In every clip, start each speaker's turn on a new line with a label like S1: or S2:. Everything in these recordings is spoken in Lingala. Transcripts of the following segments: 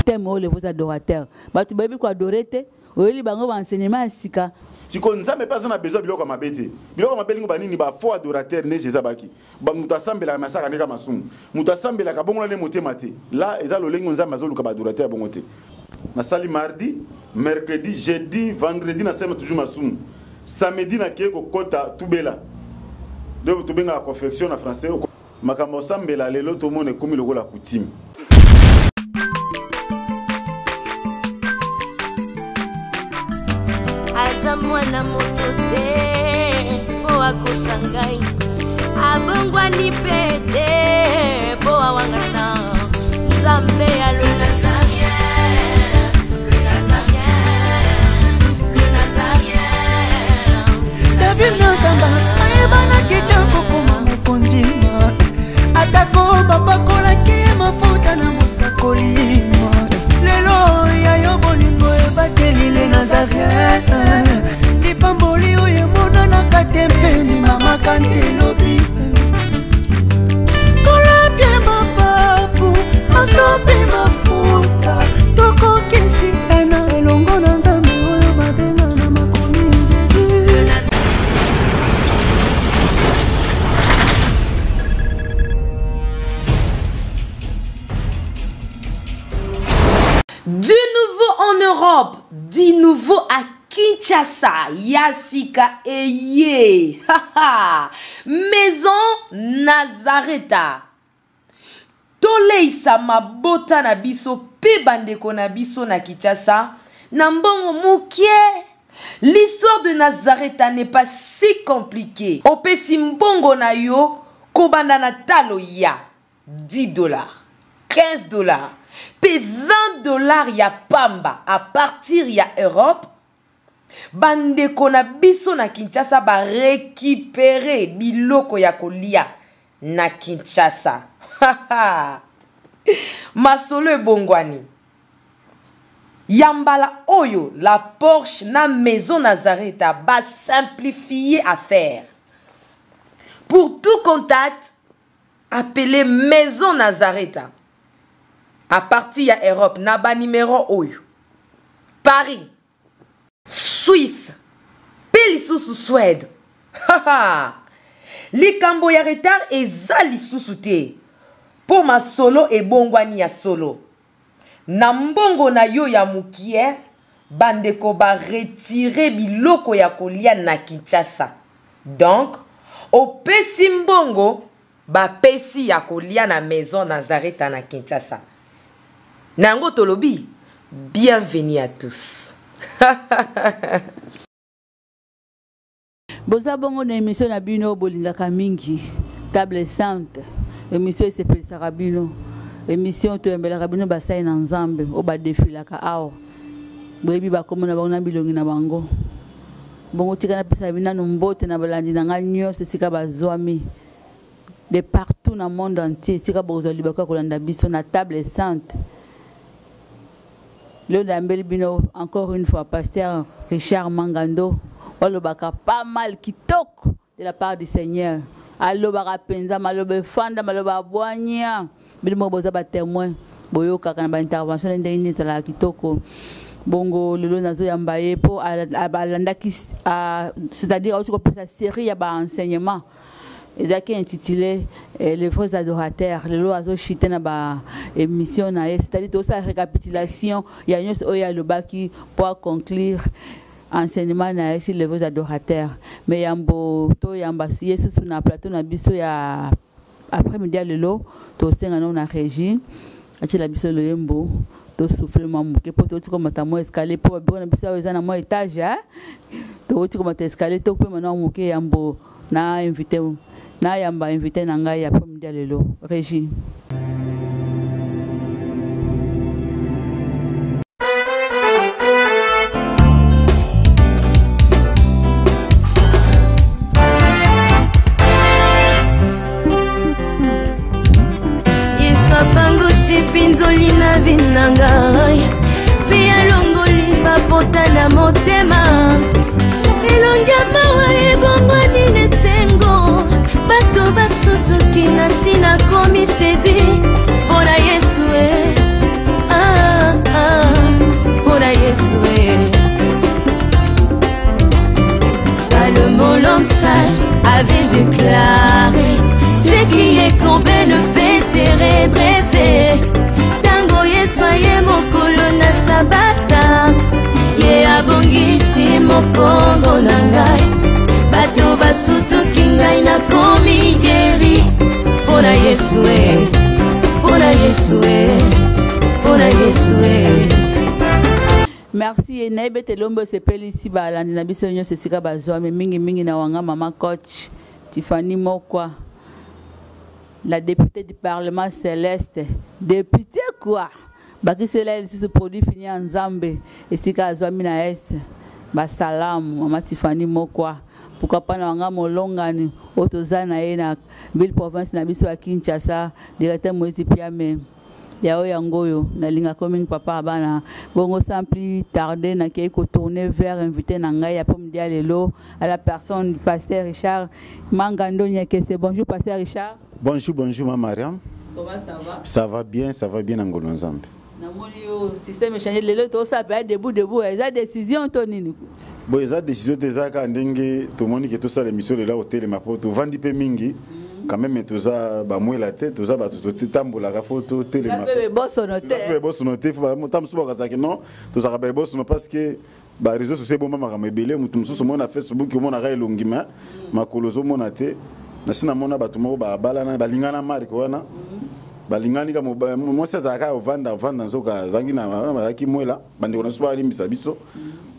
S1: thème oyo les vrais adorateurs. Bato bayebi ko adorer te, oyeli bango ba enseignement ya sika.
S2: Sikoyo Nzambe mpe aza na besoin biloko ya mabe te. Biloko ya mabe elingi ba nini? Ba faux adorateurs nde Jesus abaki. Ba moto asambelaka mais asalaka nde kaka masumu. Moto asambelaka bongola nde motema te. Là eza lolenge Nzambe azoluka ba adorateurs ya bongo te. Nasali mardi, mercredi, jeudi, vendredi nasali toujours masumu. Samedi nakei kokota tubela. Donc tobengaka confection na français. Makambo osambela lelo tomona ekomi lokola coutume.
S3: Aza mwana moto te mpo akosa ngai, abongwani mpe te mpo awangana Nzambe ya le Nazarien, le Nazarien, le Nazarien.
S4: David Nazamba ayebanaki te kokoma mokonzi, atako bapakolaki ye mafuta na mosakoli. Lelo ya yo bolingo ebateli le Nazarien, lipamboli oyo emonanaka te mpe mama kantelobi kolapie mapapu masopi mafuta tokokisi ena elongo na Nzambe oyo babenga na makomi Jésus.
S5: Du nouveau en Europe, du nouveau à Kinshasa, Yasika Eye, Maison Nazareta. Toleisa mabota na biso pe bandeko na biso na Kinshasa na mbongo mokie. L'histoire de Nazareta n'est pas si compliquée. Opesi mbongo na yo kobanda na talo ya 10 $, 15 $, pe 20 $ ya pamba à partir ya Europe. Bandeko na biso na Kinshasa ba récupérer biloko ya kolia na Kinshasa. Masolo ebongwani. Ya mbala oyo la Porsche na Maison Nazareta ba simplifier affaire. Pour tout contact, appelez Maison Nazareta à partir ya Europe na ba numéro oyo. Paris, Suisse, pe lisusu Suède. Likambo ya retard eza lisusu te po masolo ebongwani ya solo. Na mbongo na yo ya mukie, bandeko ba retirer biloko ya kolia na Kinshasa. Donc, opesi mbongo, bapesi ya kolia na Maison Nazareta na Kinshasa. Na yango tolobi, bienvenue à tous.
S1: Boza bongo na émission na bino bolingaka mingi, Table Sainte, émission esepelisaka bino, émission toyambelaka bino basali na Nzambe oyo badefilaka awa, boyebi bakombo na bango na bilongi na bango. Bongo tika napesa bino nanu mbote na balandi na ngai nyonso esika bazwami de partout na monde entier, esika bokozwa libaku ya kolanda biso na Table Sainte. Lelo nayambeli bino encore une fois pasteur Richard Mangando, walobaka pas mal kitoko de la part du Seigneur. Alobaka penza maloba efanda, maloba abwanya. Bino moko boza ba témoin, boyokaka na ba intervention ndenge nini ezalaka kitoko. Bongo lelo nazoyamba ye po alandaki, c'est-à-dire auti kopesa série ya ba enseignement ezalaki intitulé Les vrais adorateurs. Lelo azochite na ba émission na ye, c'est-à-dire tosala récapitulation ya nyonso oyo alobaki po aconclure enseignement na ye sur les vrais adorateurs. Mais yambo toyamba ye susu na plateau na biso ya après-midi ya lelo, tosenga nano na régie atiela biso loyembo tosouffle mwa moke po touti komata mwa escalier, po babiro na biso awa eza na mwa étage, hein? Touti komata escalier, topema na moke yambo na invité, na yamba invité na ngai après-midi ya lelo. Régie.
S3: Yesu apangusi mpinzoli na vi na ngai, mpe alongoli bapota na motema. Elongi ya mawa ebongwani na esengo, bato basusuki na ntina komi séduit mpo na Yesu e. Ah.
S1: Merci nayebi ete lombo esepelisi balandi na biso nyonso esika bazwami mingimingi na wanga mama coach Tiffany Mokwa la députée du Parlement céleste député quoi bakisela ye lisusu produit fini ya Nzambe esika azwami na est basalamu mama Tiffany Mokwa pourquoi pas na wanga molongani oyo toza na ye na ville province na biso ya Kinshasa directeur Moïse Piame ya oyo yango oyo nalingaka mingi papa ya bana bongo sans plus tarder nakei kotourner vers invité na ngai ya pomme dia lelo à la personne du pasteur Richard Mangando Nyekese. Bonjour pasteur Richard.
S2: Bonjour, bonjour ma Mariam.
S1: Comment ça va?
S2: Ça va bien, ça va bien na ngolo Nzambe.
S1: Namoni yo système échangé lelo tosala mpe debout debout eza décision to nini?
S2: Bon eza décision te eza kaka ndenge tomoni ke tosala émission lelo kotelema mpo tovandi mpe mingi quand même toza bamwela te toza bato totambolaka fo totelema
S1: bosono te
S2: bosono te ta mosusu bakazalaki non tozalaka baebosono parce que bareseau sociaux ebomba makambo ebele moto mosusu omona facebook omonaka elongi ma makolo ozomona te nasi namona bato moko babalana balingana marke wana balingani ka mwasi azalaka ovanda ovanda nzoka azangi na azalaki mwela bandeko na biso balimbisa biso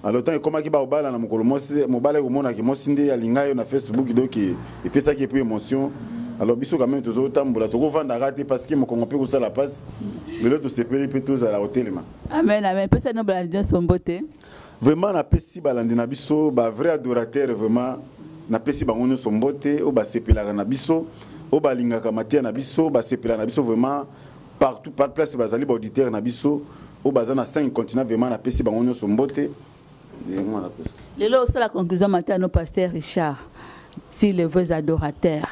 S2: alors ntango ekomaki baobala na mokolo mwasi mobali ekomonaki mwasi nde alinga yo na facebook donc epesaki epuis émotion alors biso quand même tozotambola tokovandaka te parce que mokongo mpe kosala mpasi lelo tosepeli mpe tozala kotelema.
S1: Amen, amen. Pesa no balandi nyonso mbote.
S2: Vraiment napesi balandi na biso bavrai adorateur vraiment napesi bango nyonso mbote oyo basepelaka na biso oyo balingaka mateya na biso basepelaka na biso vraiment partout par place bazali baauditeur na biso oyo baza na 5 continent vraiment napesi bango nyonso mbote.
S1: Lelo osala conclusion mateya no pasteur Richard si les vrais adorateurs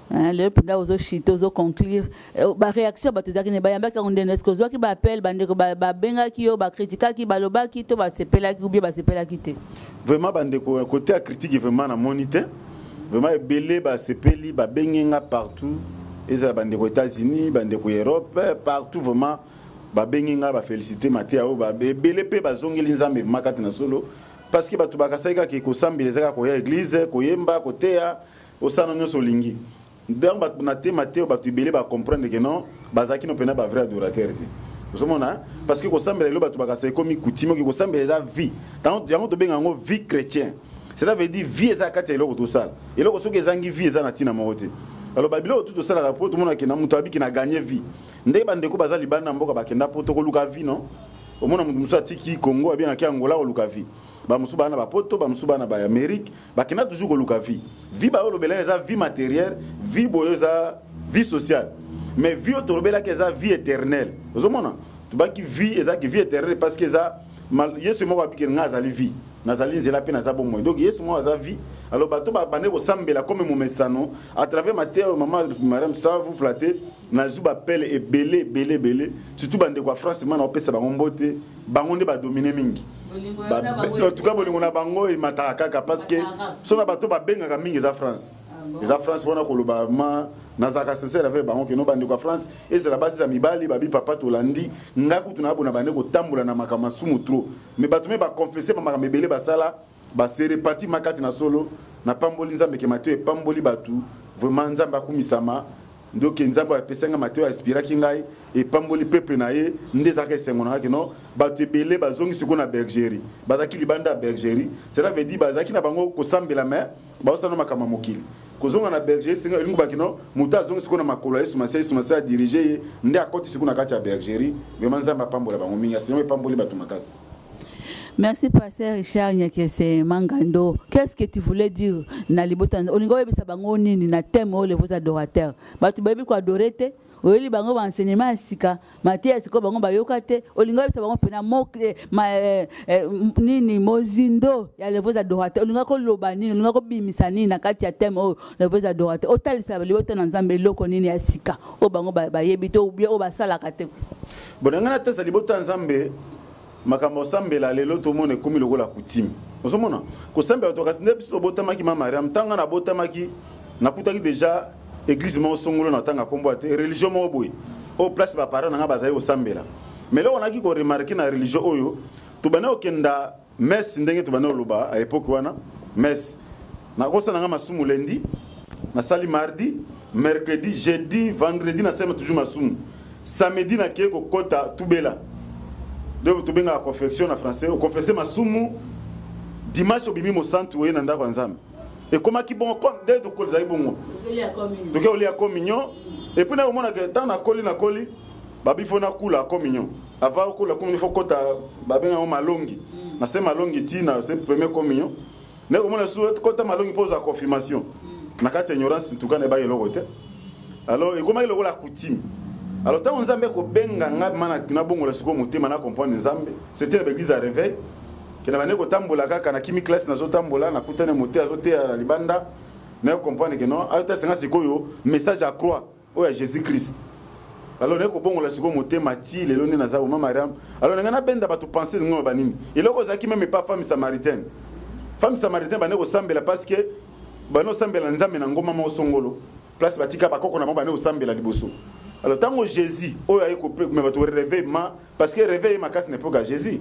S1: lelo mpenza ozochite ozoconclure baréaction bato ezalaki ne bayambaki yango ndenge est-ce ozwaki baappel bandeko babengaki yo bakritikaki balobaki to basepelaki ou bien basepelaki te?
S2: Vraiment bandeko côté ya critique vraiment namoni te vraiment ebele basepeli babengi nga partout ezala bandeko États-Unis bandeko Europe partout vraiment babengi nga bafélicité mateya oyo ebele mpe bazongeli Nzambe vraiment kati na solo parce que bato bakasaki kaka kosambela eza kaka koya église koyemba koteya osala nyonso olingi donc bato na tema te bato ebele bacomprendre ke non bazalaki no mpena bavrai adorateur te ozomona parce que kosambela lelo bato bakasa ekomi coutume oke kosambela eza vie yango tobenga yango vie chrétien cela veut dire vie eza kati ya eloko tosala eloko soki ezangi vie eza na ntina moko te alors babiloko tu tosalaka po tomonake na moto abiki na gagner vie ndenge bandeko baza libanda na mboka bakenda po tokoluka vie non omona moto mosusu atiki Congo abiangaki Angola koluka vie bamosusu baa na bapoto bamosusu baa na baamérique bakenda toujours koluka vie vie bayo olobelaki eza vie matérielle vie boyo eza vie sociale mais vie oyo tolobelaki eza vie éternelle ozomona tobaki vie ezalaki vie éternelle parce que eza Yesu moko abiki nga azali vie nazali nzela mpe naza bomoi donc Yesu moko aza vie alors bato babande kosambela comme momesano à travers mateya oyo mama Mariam ça vous flatter nazwi bapele ebele ebele ebele surtout bandeko ya France ma na opesa bango mbote bango nde badomine mingi en tout cas bolingo na bango emataka kaka parce que so na bato babengaka mingi eza France eza France mpona koloba ma nazalaka sincère avec bango keno bandeko ya France ezala basi eza mibali babi papa tolandi nga kutu na bona bande kotambola na makambo masumu trop mais bato me baconfesse bamakambo ebele basala base repenti makati na solo napamboli Nzambe ke mateyo epamboli bato vraiment Nzambe akumisama ndoki Nzambe apesanga mateyo aspiraki ngai epamboli peuple na ye nde ezalaka esengo na ngaki no bato ebele bazongi sikoyo na bergerie bazalaki libanda ya bergerie cela veut dire bazalaki na bango kosambela mais baosala makambo ya mokili kozonga na bergerie singa elingi baki no moto azongi sikoyo na makolo ya Yesu Masiya Yesu Masiya adirige ye nde akoti sikoyo na kati ya bergerie vraiment Nzambe apambola bango mingi asengo epamboli bato makasi.
S1: Merci pasteur Richard Nyakese Mangando. Qu'est-ce que tu voulais dire na libota olingo oyebisa bango nini na thème oyo les vos adorateurs? Bato bayebi ko adorer te, oyeli bango ba enseignement ya sika, mateya ya sika bango bayoka te, olingo oyebisa bango mpena mo ma, nini mozindo ya les vos adorateurs. Olingo koloba nini, olingo kobimisa nini na kati ya thème oyo les vos adorateurs? Otalisa libota na Nzambe eloko nini ya sika oyo bango bayebi te ou bien oyo basalaka te.
S2: Bon, nga na tesa libota Nzambe makambo osambela lelo tomona ekomi lokola coutume ozomona kosambela to kasi nde biso tobotamaki ma Mariam ntanga nabotamaki nakutaki déjà église moko songolo na tanga kombo te religion moko boye oyo place baparent na nga bazali kosambela mais eloko naki koremarke na religion oyo tobandi kokenda messe ndenge tobandi koloba à époque wana messe nakosala nga masumu lundi nasali mardi mercredi jeudi vendredi nasali toujours masumu samedi nakei kokota tubela Nde tobengaka confession na français, oconfesse masumu dimanche obimi mosantu oye na ndako ya Nzambe. Ekomaki bongo nde tokolizaki bongo. Toke kolia communion. Et puis nakomona ke ntango nakoli nakoli babi fo nakula communion. Avant okula communion fo kota babenga yango malongi. Na se malongi ti na se premier communion. Nakomona su kota malongi mpo ozwa confirmation. Na kati ya ignorance en tout cas nayebaki eloko te. Alors ekomaki lokola coutume. Alors ntango Nzambe kobenga nga ma nabongola sikoyo motema na comprendre Nzambe, c'était na l'église ya réveil. Ke na bande kotambola kaka na kimi classe nazotambola nakutani mote azoteya na libanda nayo comprendre ke non ayotasenga sikoyo message ya croix oyo ya Jésus Christ. Alors naye kobongola sikoyo motema ti lelo nde naza mama Mariam. Alors nanga nabenda bato penser ngo banini eloko ezalaki meme pas femme samaritaine. Femme samaritaine bande kosambela parce que bande kosambela Nzambe na ngoma moko songolo place batika bakoko na bango bande kosambela liboso. Alors ntango Jésus oyo aye komema bato réveillement parce que réveil makasi na époque ya Jésus.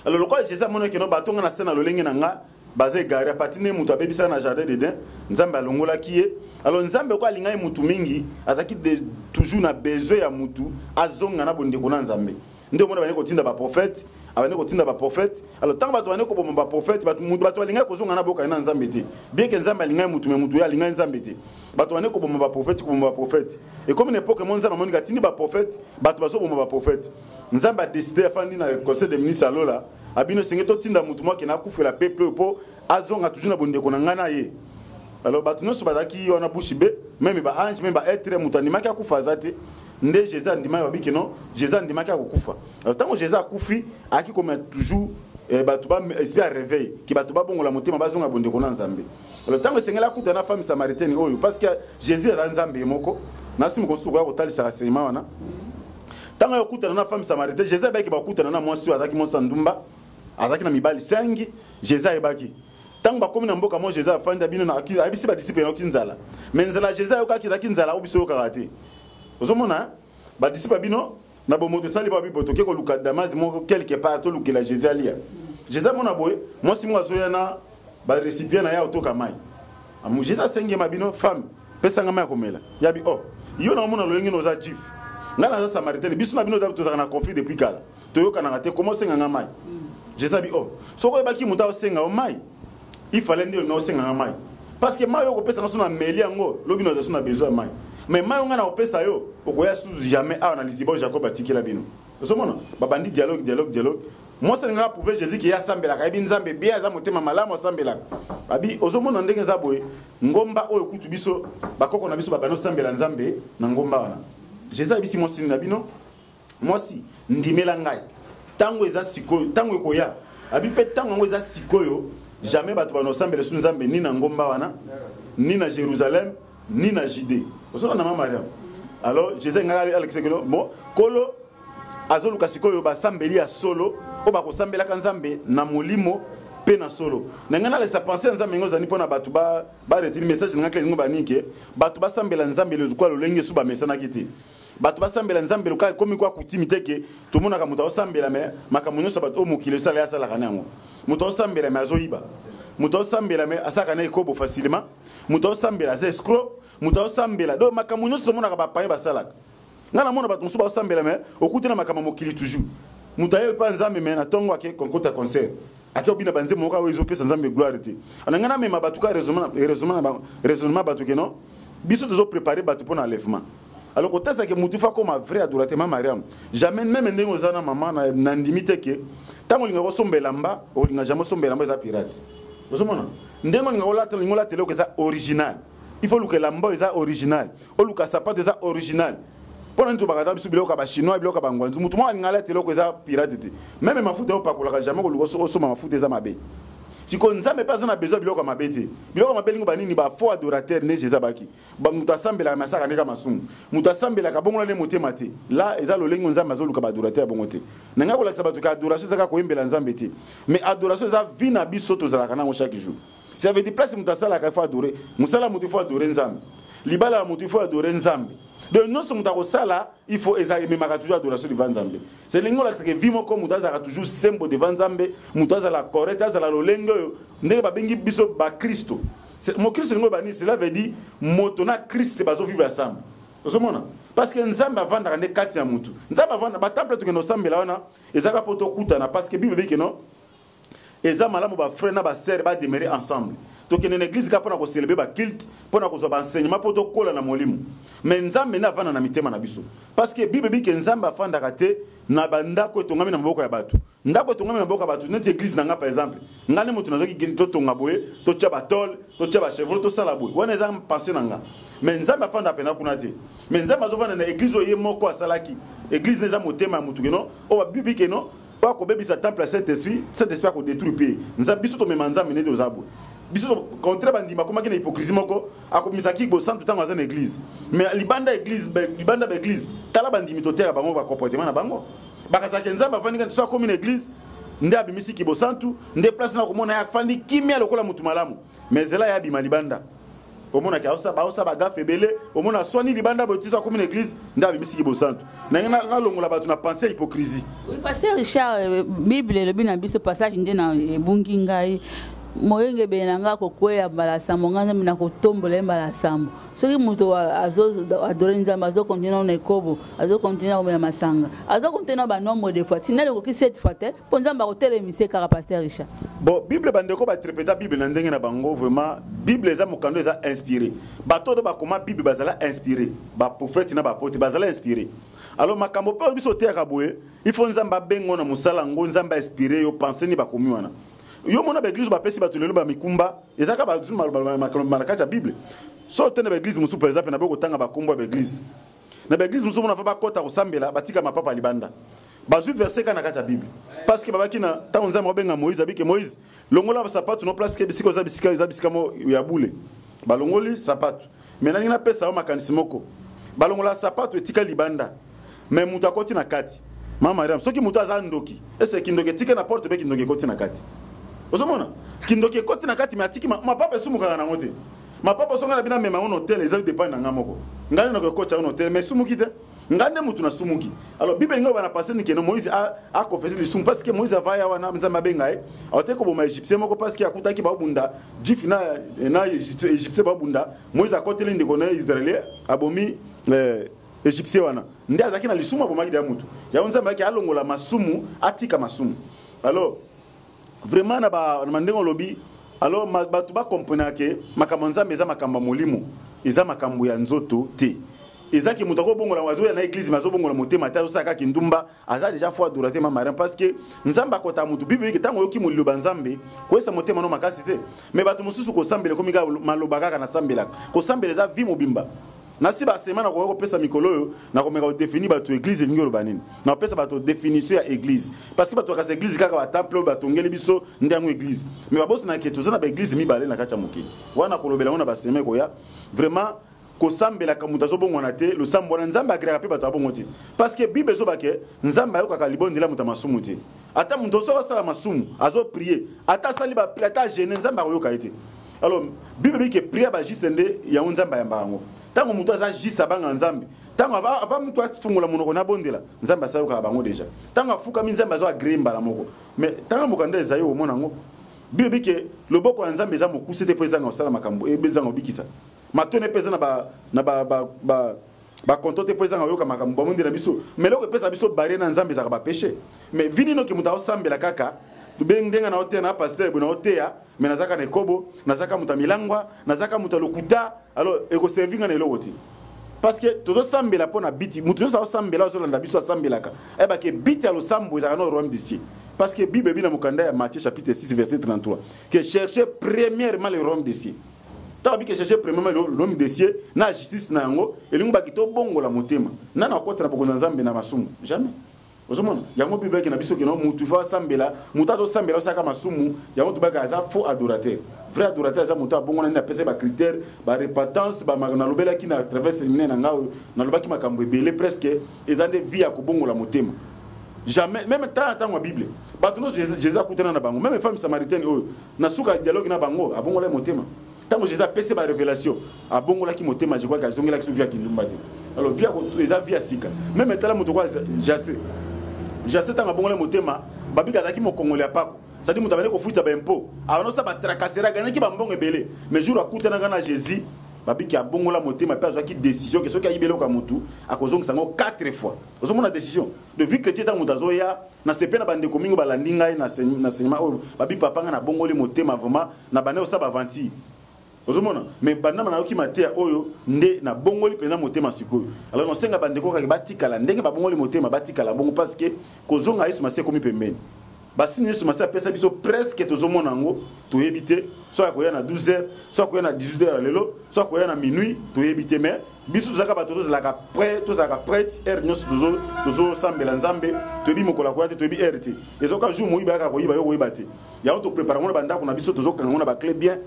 S2: Alors lokola Jésus amonaki no bato nga na se na lolenge na nga baza égaré à partir nde moto abebisaka na jardin d'Éden, Nzambe alongolaki ye. Alors Nzambe ko alingai mutu mingi azalaki toujours na besoin ya mutu azonga na bondeko na Nzambe. Nde omona bande kotinda ba prophète, abande kotinda ba prophète. Alors ntango bato bande koboma ba prophète, bato mutu bato balingai kozonga na boka na Nzambe te. Bien que Nzambe alingai mutu mais mutu ye alingai Nzambe te. Bato bande koboma ba prophète, koboma ba prophète. Et comme une époque mon Nzambe amoniki atindi ba prophète, bato bazoboma ba prophète. Nzambe a décidé afandi na conseil des ministres alola abino senge totinda mutu moko akende akufela peuple po azonga toujours na bondeko na ngai na ye. Alors bato nyonso bazalaki wana bouche bée, même ba ange, même ba être, mutu andimaki akufa aza te. Nde Jésus andimaki babiki non, Jésus andimaki akokufa. Alors ntango Jésus akufi, ayaki komema toujours bato ba esprit ya réveil, ki bato babongola motema bazonga bondeko na Nzambe. Alors ntango esengeli akuta na femme samaritaine oyo parce que Jésus aza Nzambe ye moko, nasi mokosi tokoya kotalisaka enseignement wana. Ntango akutana na femme samaritaine, Jésus ayebaki bakutana na mwasi oyo azalaki mwasi ya ndumba, azalaki na mibali 5, Jésus ayebaki. Ntango bakomi na mboka mo Jésus afandi bino na ayebisi ba disciples nayoki nzala. Mais nzala Jésus ayokaki ezalaki nzala oyo biso oyokaka te. Ozomona ba disciples bino na bomoto esali ba bibo toke koluka Damas moko quelque part tolukela Jésus alia. Jésus amona boye mwasi moko azoya na ba récipient na ye otoka mai. Amu Jésus asengi ma bino femme pesanga mai ya komela. Yabi oh yo na omona lolenge na oza juif. Nga naza samaritaine biso na bino tozalaka na conflit depuis kala. Toyokanaka te comment osenga nga mai. Jésus abi oh soko oyebaki moto aosenga yo mai il fallait nde olinga osenga nga mai. Parce que mai oyo okopesa nga so na meli yango lobi naza so na besoin ya mai. Mais mai oyo nga na kopesa yo okoya sous jamais awa na liziba oyo Jacob atikela bino. Ozomona babandi dialogue dialogue dialogue. Mwasi alingaka prouver Jésus ki ye asambelaka, ayebi Nzambe bien, aza motema malamu asambelaka. Abi ozomona ndenge eza boye ngomba oyo kutu biso bakoko na biso babandi osambela Nzambe na ngomba wana. Jésus ayebisi mwasi na bino, mwasi ndimela ngai ntango eza sikoyo, ntango ekoya. Abi mpe ntango yango eza sikoyo, jamais bato banosambela su Nzambe ni na ngomba wana, ni na Jérusalem, ni na Judée. Ozomona na mama Mariam. Alors Jésus ngaka alakisa kino bon kolo azoluka sikoyo basambeli ya solo oyo bakosambelaka Nzambe na molimo pe na solo. Na ngai nalakisa pensée ya Nzambe ngo ezali mpona bato ba retire message na ngai clair ngo banike bato basambela Nzambe lokola lolenge su bamesanaki te. Bato basambela Nzambe lokola ekomi kwa coutume te ke tomonaka moto azosambela mais makambo nyonso bato oyo mokili esala ye asalaka na yango. Moto azosambela mais azoyiba. Moto azosambela mais asalaka na ekobo facilement. Moto azosambela aza escroc. Moto azosambela donc makambo nyonso tomonaka bapaye basalaka. Nga namona bato mosusu bazosambela mais okuti na makambo ya mokili toujours. Moto aye epa Nzambe mais na ntongo ake kokota concert. Ake obina banzembo moko oyo ezopesa Nzambe gloire te. Ana nga namema bato ka raisonnement bato ke non biso tozo préparer bato mpona enlèvement. Alors kotasa ke mutu fa koma vrai adorateur ma Mariam. Jamais même ndenge oza na mama na ndimi te ke ntango olinga kosomba elamba, olinga jamais osomba elamba eza pirate. Ozomona? Ndenge olinga kolata, olinga olata eloko eza original. Il faut luka elamba eza original. Oluka sapato eza original. Mpona nini tobakata biso biloko ya ba chinois, biloko ya ba ngwanzu. Mutu moko alinga alata eloko eza pirate te. Même mafuta oyo opakolaka jamais koluka osomba mafuta eza mabe. Sikoyo Nzambe mpe aza na besoin biloko ya mabe te. Biloko ya mabe elingi ba nini? Ba faux adorateur nde Jésus abaki. Ba mutu asambelaka mais asalaka ndeka masumu. Mutu asambelaka bongola nde motema te. Là eza lolenge Nzambe azoluka ba adorateur ya bongo te. Na ngai kolakisa bato ke adoration ezaka koyembela Nzambe te. Mais adoration eza vie na biso tozalaka nango chaque jour. Ça veut dire place mutu asalaka il faut adorer. Musala mutu il faut adorer Nzambe. Libala ya mutu il faut adorer Nzambe. Donc nyonso mutu akosala il faut eza ememaka toujours adoration devant Nzambe. C'est lingo lakisa ke vie moko mutu azalaka toujours sembo devant Nzambe, mutu azala correct, azala lolenge oyo ndenge babengi biso ba Kristo. Mo Kristo lingo bani, cela veut dire moto na Christ bazo vivre ensemble. Ozomona? Parce que Nzambe avandaka nde kati ya mutu. Nzambe avanda ba temple tokende osambela wana ezaka po tokutana parce que Bible que non eza malamu ba frère na ba sœur ba demeurer ensemble. Tokende na église kaka pona ko célébrer ba culte, pona kozwa ba enseignement po tokola na molimo. Mais Nzambe nde avanda na mitema na biso. Parce que Bible dit que Nzambe afandaka te na ba ndako etongami na maboko ya bato. Ndako etongami na maboko ya bato neti église na nga par exemple. Nga nde moto nazwaki totonga boye, totia ba tôle, totia ba chevaux, tosala boye. Wana eza pensée na nga. Mais Nzambe afanda pena kuna te. Mais Nzambe azovanda na église oyo ye moko asalaki. Église eza motema ya moto ke non, oyo ba Bible ke non, oyo akobebisa temple ya Saint-Esprit, Saint-Esprit akodétruire pe. Nzambe biso tomema Nzambe nde toza boye. Biso contraire bandima akomaki na hypocrisie moko, akomisaki bosantu ntango aza na église. Mais libanda église, libanda ba église, tala bandimi toteka bango ba comportement na bango. Bakazaki Nzambe afandi kati so akomi na église nde abimisi kibosantu, nde place na komona ye afandi kimia lokola mutu malamu. Mais zela ya abima libanda. Omonaki aosa ba gaffe ebele, omona aswani libanda boye ti so akomi na église nde abimisi kibosantu. Na ngai nalongola bato na pensée ya hypocrisie.
S1: Oui, Pasteur Richard, Bible elobi na biso passage nde na ebungi ngai. Moyenge bene na ngai akokweya mbala sambo, ngai Nzambe nakotombola ye mbala sambo. Soki moto azo adorer Nzambe, azo continuer na ekobo, azo continuer na komela masanga, azo continuer na ba nombre de fois, tina ekoki 7 fois te, mpo Nzambe akotelemisa ye kaka, Pasteur Richard.
S2: Bon, Bible bandeko ba interpréter Bible na ndenge na bango, vraiment Bible eza mokando eza inspiré. Bato oyo bakoma Bible bazala inspiré, ba prophète na ba apôtre bazala inspiré. Alors makambo pe biso teyaka boye, il faut Nzambe abengo na mosala ngo, Nzambe inspiré yo penser ni bakomi wana. Yo mona ba église ba pesi bato lelo ba mikumba, ezaka ba zuma ba makambo na kati ya Bible. So tene ba église mosusu par exemple na boko tanga ba kombo ya ba église. Na ba église mosusu mona fa ba kota kosambela, batika mapapa libanda. Bazui verset ka na kati ya Bible. Parce que babaki na tango Nzambe abenga Moïse, abike Moïse, longola ba sapatu no place ke bisika oza bisika eza bisika mo ya bule. Balongoli sapatu. Mais nalingi napesa yo makanisi moko. Balongola sapatu etika libanda. Mais mutu akoti na kati. Mama Mariam, soki mutu aza ndoki, ese kindoki etika na porte pe kindoki ekoti na kati. Ozomona? Kindoki ekoti na kati mais atiki mapapa esumukaka nango te. Mapapa songa na bina mema ono hotel eza dépend na nga moko. Ngani na kokota ono hotel mais esumuki te. Nga nde mutu nasumuki. Alors Bible elingi bana passer ni keno Moïse a confessé lisumu parce que Moïse avaya wana Nzambe abenga ye. Aote koboma Égyptien moko parce que akutaki ba bunda Juif na Égyptien ba bunda. Moïse akoteli ndeko na Israélien abomi Égyptien wana. Nde azaki na lisumu abomaki dia mutu. Yango Nzambe ayaki alongola masumu, atika masumu. Alors vraiment na ba na ndenge olobi, alors bato ba comprendre que makambo Nzambe eza makambo ya molimo, eza makambo ya nzoto te. Eza ki moto akobongola, azoya na église, mais azobongola motema te, azosala kaka kindumba, aza déjà foi adorateur ma Mariam, parce que Nzambe akota moto. Bible eke ntango oyoki moliloba Nzambe, koyesa motema no makasi te. Mais bato mosusu kosambela ekomi kaka maloba kaka nasambelaka. Kosambela eza vie mobimba. Nasi ba sema na koka kopesa mikolo oyo, na komeka kodéfinir bato église elingi oloba nini. Na kopesa bato définition ya église. Parce que bato bakasa église kaka ba temple oyo batongeli biso nde yango église. Mais babosana ke toza na ba église mibale na kati ya mokili. Wana kolobela yango na ba sema ekoya. Vraiment kosambelaka moto azobongwana te, losambo wana Nzambe agréaka mpe bato abongo te. Parce que Bible ezoba ke Nzambe ayokaka libondela moto ya masumu te. Ata moto soki asala masumu, azo prier, ata asali ba prière, ata jeûne, Nzambe akoyoka ye te. Alors Bible ebi ke prière ba juste nde yango Nzambe ayambaka yango. Tango moto aza juste abanga Nzambe, tango ava moto afungola monoko na bondela, Nzambe asayokaka bango déjà. Tango afukami Nzambe azo agréer mbala moko. Mais tango mokanda Esaïe omona yango, Bible ebi ke loboko ya Nzambe eza mokuse te po ezanga kosala makambo, ezanga kobikisa. Matone mpe eza na ba, na ba, ba, ba, ba konto te po ezanga koyoka makambo bamondi na biso. Mais eloko epesa biso barrière na Nzambe ezalaka ba péché. Mais vini noki moto aosambela kaka, tobengi ndenge na oteya na pasteur boye na oteya, mais nazaka na ekobo, nazaka moto ya milangwa, nazaka moto ya lokuta, alors ekoservi nga na eloko te. Parce que tozosambela mpo na biti, moto nyonso aosambela, azolanda biso asambelaka. Ayeba ke biti ya losambo ezalaka na royaume des cieux. Parce que Bible ebi na mokanda ya Matthieu chapitre 6 verset 33 que cherchez premièrement le royaume des cieux. Tango bike chercher premièrement le royaume des cieux na justice na yango, elingi baki to bongola motema. Nana akota na bokonzi ya Nzambe na masumu? Jamais. Ozomona yango Bible yake na biso ke no mutu va sambela, mutu azo sambela osaka masumu, yango tubaka aza faux adorateur. Vrai adorateur aza mutu abongo na nini apesa ba critères, ba repentance, ba na lobelaki na travers séminaire na ngao, na lobaki makambo ebele presque eza nde vie ya kobongola motema. Jamais même tant tango ya Bible, bato nyonso Jésus akutana na bango, même femme samaritaine oyo na suka ya dialogue na bango abongola motema. Tango Jésus apesi ba révélation, abongolaki motema, je crois qu'azongelaki so vie ya kindumba te. Alors vie ya eza vie ya sika. Même etala moto kwa Jacé. Jacé tango abongola motema, babika azalaki mokongoli ya pako. C'est-à-dire moto abandi kofuta ba impôt. Abandi kosala ba tracasserie, aganyaki ba mbongo ebele. Mais jour akutanaka na Jésus, Babiki abongola motema mpe azwaki décision ke soki ayibi eloko ya motu akozongisa yango 4 fois. Ozomona décision de vie chrétien ntango moto azoya na sepe na bandeko mingi balandi ngai na enseignement oyo babi papa ngai nabongoli motema vraiment na bande osala baventure. Ozomona mais banda nayoki mateya oyo nde nabongoli mpenza motema sikoyo. Alors nasenga bandeko kaka batikala ndenge babongoli motema, batikala bongo, parce que kozonga Yesu Masiya ekomi pembeni. Basini Yesu Masiya apesa biso presque tozomona yango, toyebi te soki akoya na 12 heures, soki akoya na 18 heures lelo, soki akoya na minuit, toyebi te. Mais biso tozalaka bato tozalaka prêt, tozalaka prête heure nyonso, tozosambela Nzambe. Toyebi mokolo akoya te, toyebi heure te. Ezoka jour moyibi ayaka koyiba, yo koyeba te. Yango toprépare yango na bandako na biso, tozokanga yango na baclé bien,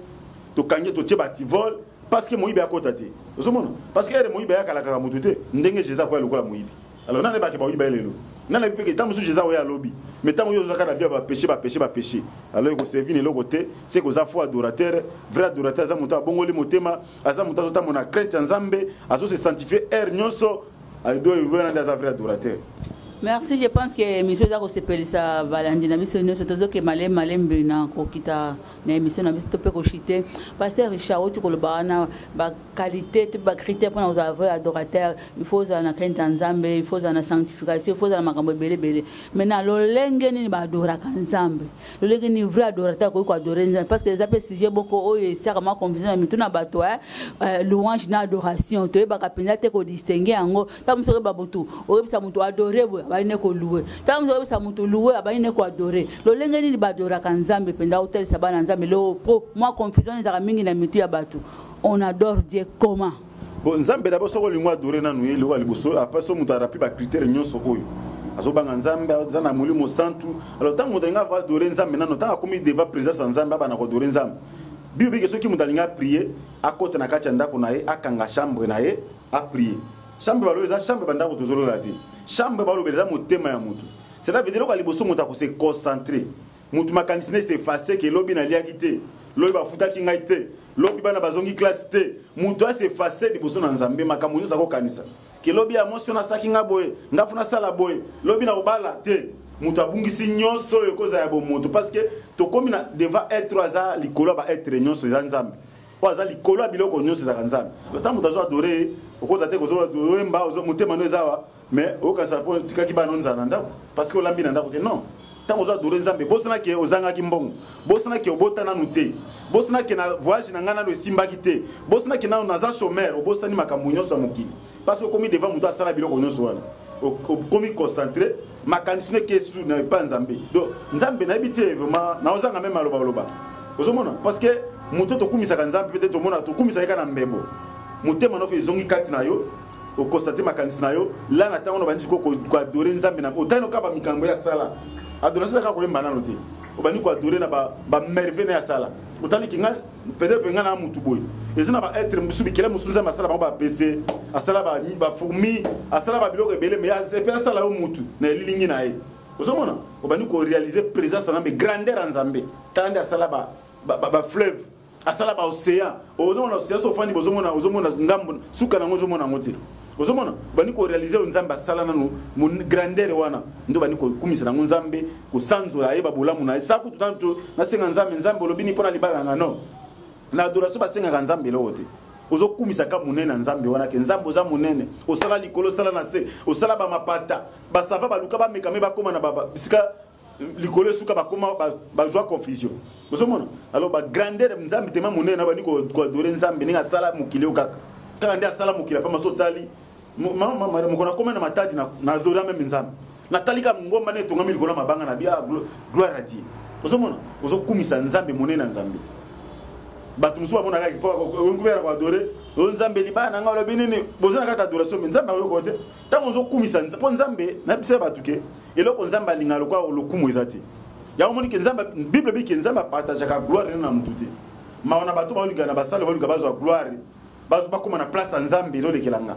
S2: tokangi, totie bativole, parce que moyibi akota te. Ozomona, parce que heure moyibi ayakalakaka motu te ndenge Jésus akoya lokola moyibi. Alors nani bake baoyiba ye lelo? Nani mpe ntango mosusu Jésus aoya alobi, mais ntango yo ozalaka na vie ya bapéché, bapéché, bapéché, alors ekoservi na eloko te. Se koza faux adorateur. Vrai adorateur aza moto abongoli motema, aza moto azotambola na crainte ya Nzambe, azose sanctifie heure nyonso. Wana nde aza vrai adorateur.
S1: Merci. Je pense que émission eza kosepelisa balandi na biso nyonso. Tozokema malembe malembe na kokita na émission na biso to mpe koshite. Pasteur Richard, oti koloba wana baqualité to bacritère mpona kozala vrai adorateur: il faut ozala na crainte ya Nzambe, il faut ozala na sanctification, il faut ozala na makambo ebele ebele. Maintenant, lolenge nini baadoraka Nzambe? Lolenge nini vrai adorateur akoki koadore Nzambe? Parce que eza mpe sujet moko oyo esiaka mwa confusion na mitu na bato. Louange na adoration, toyebaka mpenza te kodistingue yango. Ntango mosu oyeba motu, oyebisa motu adore boye, abali ne kolouer. Ntango mosu oyebisa motu louer, abali ne koadore. Lolenge nini baadoraka Nzambe mpenza? Otalisa bana Nzambe leo, po mwa confusion ezalaka mingi na mitu ya bato. On adore Dieu comment?
S2: Bon, Nzambe d'abord, soki olingi adore nanu ye, eloko ya liboso, après so moto arapi bacritère nyonso oyo, azobanga Nzambe, aza na Molimo Santu. Alors ntango moto alingi ava adore Nzambe nano, ntango akomi devant présence ya Nzambe, abana koadore Nzambe. Bible bike soki moto alingi aprie, akota na kati ya ndako na ye, akanga chambre na ye, aprie. Chambre balobi eza chambre bandako tozolola te. Chambre balobela eza motema ya motu. Cela veut dire eloko ya liboso, moto akose concentre, motu makanisi na s'efface ke lobi naliaki te, lobi bafutaki ngai te, lobi bana bazongi classe te. Moto as'efface liboso na Nzambe, makambo nyonso akokanisa ke lobi ya mosi nasalaki nga boye, nga fo nasala boye, lobi na kobala te. Moto abungisi nyonso oyo ekozala ya bomoto, parce que tokomi na devant être aza likolo ya baêtre nyonso, eza Nzambe oyo aza likolo ya biloko nyonso, ezalaka Nzambe. Ntango moto azo adore ye, okoza te kozoyemba, motema no eza awa, mais okasa mpo tikaki bana onzala na ndako parce que olambi na ndako te. Non, ntango ozo adore Nzambe, bosanaki ozangaki mbongo, bosanaki obota nanu te, bosanaki na voyage na ngai nanu esimbaki te, bosanaki nanu naza chômeur. Obosani makambo nyonso ya mokili parce que okomi devant moto asala biloko nyonso wana. Okomi concentré, makanisi no eke su na epa Nzambe. Donc Nzambe, nayebi te vraiment, naozanga meme aloba oloba. Ozomona, parce que moto tokumisaka Nzambe peut-être tomona tokumisaka kaka na mbebo. Motema no fe ezongi kati na yo, okonstate makanisi na yo la na ntango na obandi sikoyo koadore Nzambe na otali noka bamikambo ya sala. Adoration kaka koyemba nano te, obandi koadore na bamerveille na ya sala. Otaliki ngai peut-être mpe ngai na mutu boye, eza na baêtre mosusu, bikela mosusu Nzambe asala bango, bapese asala bafourmi, asala babiloko ebele, mais epe asala yo mutu na elilingi na ye. Ozomona, obandi koréaliser présence ya Nzambe, grandeur ya Nzambe. Tala nde asala bafleuve, asala baocéan. Ozomona océan so ofandi, bozomona, ozomona ngambo suka nango, ozomona yango te. Ozomona, bandi koréaliser oyo Nzambe asala nanu, grandeur wana nde bandi kokumisa nango Nzambe, kosanzola ye babolamu na ye. Sa kutu tanu nasenga Nzambe, Nzambe olobi ni mpo na libala nanga. Non, na adoration basengaka Nzambe eloko te. Ozokumisaka monene na Nzambe wana ke Nzambe oza monene, osala likolo, osala na se, osala bamapata. Basava baluka bameka me bakóma na bisika likolo esuka, bakóma bazwa confusion. Ozomona alors bagrandeur Nzambe tema monene na bandi koadore Nzambe ndenge asala mokili oyo, kaka kaka nde asala mokili apama. So otali mokolo akóma na Matadi, na adora meme Nzambe, natali kaka ngomba nde etongami likolo ya mabanga na bia, gloire à Dieu. Ozomona, ozokumisa Nzambe monene na Nzambe. Bato mosusu bamonaka mpo koadore oyo Nzambe libaya na ngai, olobi nini, boza na kati adoration, me Nzambe akoyoka te ntango ozokumisa. Mpo Nzambe, nayebisa bato ke eloko Nzambe alinga lokwa lokumu eza te. Yango moni ke Nzambe, Bible ebi ke Nzambe apartageaka gloire nene na motu te. Mawa na bato baolinga na basale, baolinga bazwa gloire, bakóma na place ya Nzambe, ezolekela nga.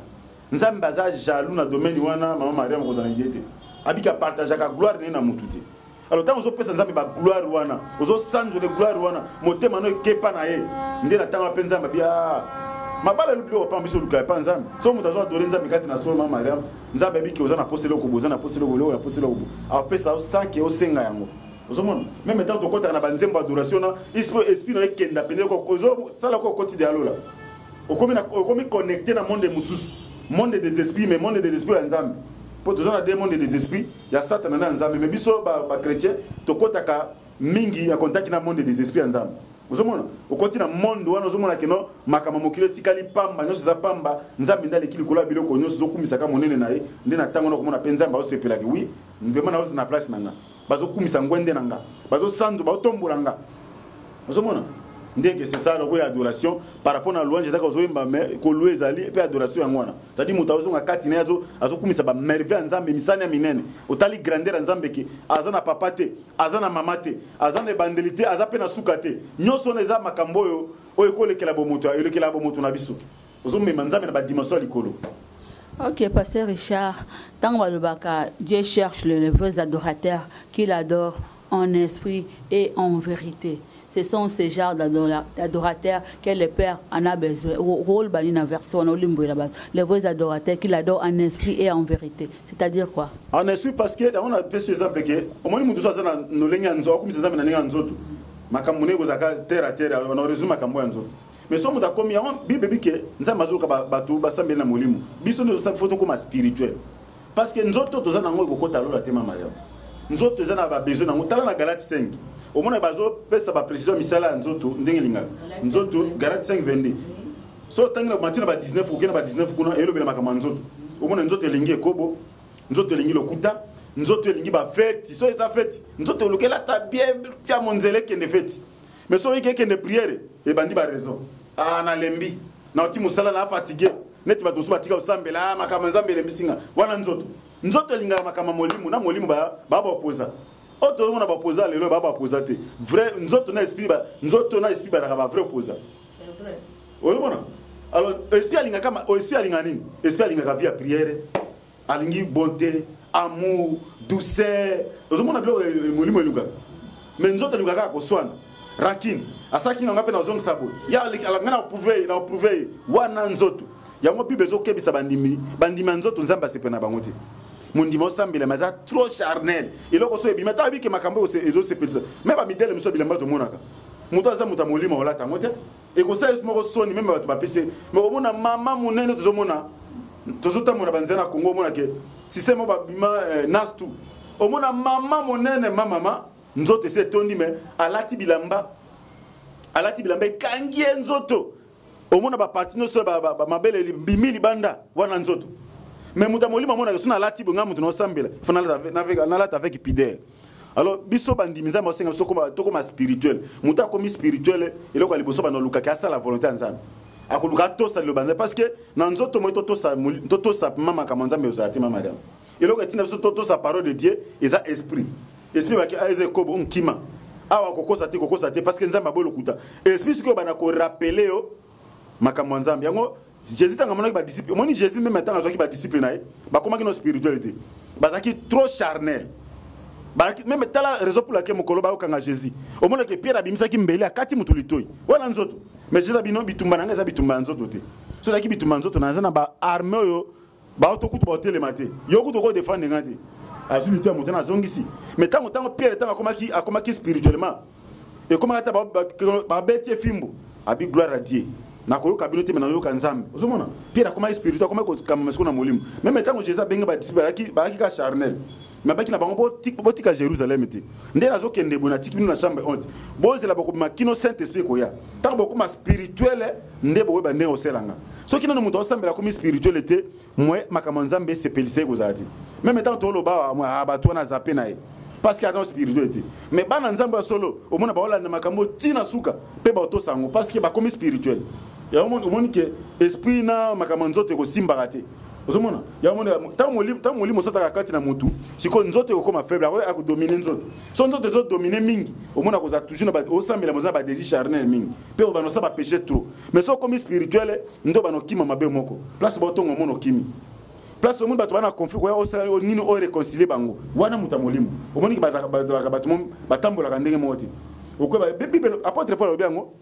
S2: Nzambe aza jaloux na domaine wana. Mama Mariam, kozala na idée te, abiki apartageaka gloire nene na motu te. Alors ntango ozopesa Nzambe bagloire wana, ozosanzola gloire wana, motema no ekepa na ye nde na ntango mpe Nzambe abi mabala elo biloko pamba, biso oluka epa Nzambe. So moto azo adore Nzambe kati na solo, mama Mariam, Nzambe abiki oza na posa eloko boye, oza na posa eloko, eloko na posa eloko boye, apesa yo sans ke osenga yango. Ozomona, meme ntango tokɔtaka na banzembo adoration na esprit na ekenda pende, ozosala ko okoti de alola. Okomi na okomi connecté na monde mosusu. Monde des esprits mais monde des esprits ya Nzambe. Po toza na deux mondes des esprits ya Satana na Nzambe mais biso ba, ba chrétien tokotaka mingi ya contact na monde des esprits ya Nzambe. Ozomona okoti na monde wana ozomona keno makambo mokili etikali pamba nyonso eza pamba Nzambe nde aleki likolo ya biloko nyonso ozokumisaka monene na ye nde na ntango wana okomona mpe Nzambe aosepelaki oui vraiment naozi na place na nga bazokumisa ngwende na nga bazosanzo baotombola nga ozomona ndenge c'est ça lokola adoration par rapport na louange ezaka ozoyemba mais kolue ezali mpe adoration yango wana c'est-à-dire moto azozonga kati na ye azokumisa bamerveille ya nzambe misani ya minene otali grandeur ya nzambe ke aza na papa te aza na mama te aza na ebandeli te aza mpe na suka te nyonso wana eza makambo oyo oyo ekolekela bomoto elekela bomoto na biso ozomema nzambe na badimension ya likolo.
S1: Ok, Pasteur Richard, tant balobaka, Dieu cherche les vrais adorateurs qu'il adore en esprit et en vérité. Ce sont ces genres d'adorateurs que le Père en a besoin. Rôle banina version les vrais adorateurs qu'il adore en esprit et en vérité. C'est-à-dire quoi?
S2: En esprit parce que on a pris exemple que au moins mutu aza na nolenge ya nzoto akumisa nzambe na ndenge ya nzoto makambo ne ekozalaka terre à terre na résume makambo ya nzoto. Mais soki moto akomi yango bible ebi ke nzambe azoluka bato basambeli na molimo biso nde tosala fo tokóma spirituel parce que nzoto toza nango ekokota lola te mama yao nzoto eza na babesoin nango tala na galate 5 omona bazopesa baprécision ya misala ya nzoto ndenge elingaka nzoto galate 5 22 so otangi na matina ba 19 okei na ba 19 kuna elobela makambo ya nzoto omona nzoto elingi ekobo nzoto elingi lokuta nzoto elingi bafeti so eza feti nzoto elukela ata bien tia monzela ekende feti mais soki ekende priere ebandi ba raison ah nalembi nauti mosala na fatigue neti bato mosusu batika kosambela ah, makambo ya nzambe elembisi nga wana nzoto nzoto elingaka makambo ya molimo na molimo babaopoza oyo tozomona baopoza lelo babaopoza te vrai nzoto na esprit nzoto na esprit bazalaka ba vrai opoza ozomona alors esprit alingaka esprit alingaka nini esprit alingaka vie ya priere alingi bonte amour douceur ozomona biloko eh, molimo elukaka mais nzoto elukaka kaka koswana rancune asalaki nga mpe nazongisa boye ya nga na prouve na prouve ye wana nzoto yango bible ezokebisa bandimi bandimi ya nzoto nzambe asepela na bango te mondimi osambela mais aza trop charnel eloko so ebimi ata abike makambo oyo ezosepelisa me bamidele mosusu ya bilamba tomonaka moto aza moto ya molimo akolata yango te ekosala yesu moko soni meme bato bapesi me omona mama monene tozomona tozotambola banzela na congo omona ke systeme oyo babima eh, nastu omona mama monene ma mama nzoto esi etondi me alati bilamba alati bilamba ekangi ye nzoto omona baparti nyonso mabele bimi libanda wana nzoto me moto ya molimo amonaka so nalati boye ngai moto naosambela fo nalata avec pudeur alors biso bandimi nzambe asenga biso tokoma spirituel moto akomi spirituel eloko ya liboso banda olukaki asala volonté ya nzambe akoluka atosa liloba nzambe parce que na nzoto moi totosa totosa ma makambo ya nzambe ozala te ma mariam eloko etinda biso totosa parole de dieu eza esprit esprit baki ah, eza ekobo nkima awa kokosa te kokosa te parce que nzambe aboyi lokuta esprit sikoyo banda korapele yo makambo ya nzambe yango jésus ntango amonaki badisciple omoni jésus meme ntango azwaki badisciple na ye bakomaki no spirituel te bazalaki trop charnel balaki meme tala raison pour laquelle mokolo bayokanga jésus omonaki pierre abimisaki mbeli akati moto litoi wana nzoto mais jésus abino bitumba na ngai eza bitumba ya nzoto te so ezalaki bitumba ya nzoto naza na baarme oyo baoto kutu baotelema te yo kutu okodefendre ngai te azwi litoi ya moto na azongisi mais ntango ntango pierre ntango akomaki akomaki spirituellement ekomaka ata babeti ye fimbu abi gloire à dieu nakoyoka bino te me nayoka nzambe ozomona pierre akomaki spirituel akomaki kokamba sikoyo na molimo meme ntango jésus abenge badisiple bazalaki kaka charnel me abaki na bango botika jérusalem te nde nazokende boye natiki bino na chambre honte bozela bokobima kino saint esprit ekoya ntango bokoma spirituel nde bokoyeba ndenge oselanga soki nano moto aosambela akomi spirituel te moye makambo ya nzambe esepelisa ye kozala te meme ntango toloba ah, bato wana azape na ye parce que aza spirituel te mais bana nzambe ya solo omona baolanda makambo ntina suka mpe baotosa yango parce que bakomi spirituel yango omoni ke esprit na makambo ya nzoto ekosimbaka te ozomona yango ntango molimo osataka kati na motu sikoyo nzoto ekokoma faible akoki akodomine nzoto so nzoto ezodomine mingi omona kozala toujours osambela moza na badésir charnel mingi mpe obanda osala bapéché trop mais soki okomi spirituel nde obanda okima mabe moko place baotonga omona okimi place omoni bato bana conflit koya osala nini oyo réconcilie bango wana moto ya molimo omoniki bazalaka bato batambolaka ndenge moko te okoyeba bible apôtre paul alobi yango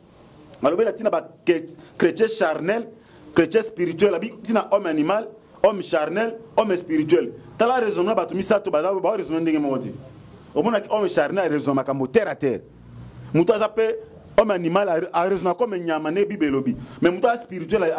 S2: alobi na ntina bachrétien charnel chrétien spirituel abi ntina homme animal homme charnel homme spirituel tala raisonnement bato misato baoraisonne ndenge moko te omonaki homme charnel araisonne makambo terre à terre moto aza mpe Homme animal araisonna comme nyama nde Bible elobi. Mais moto a spirituel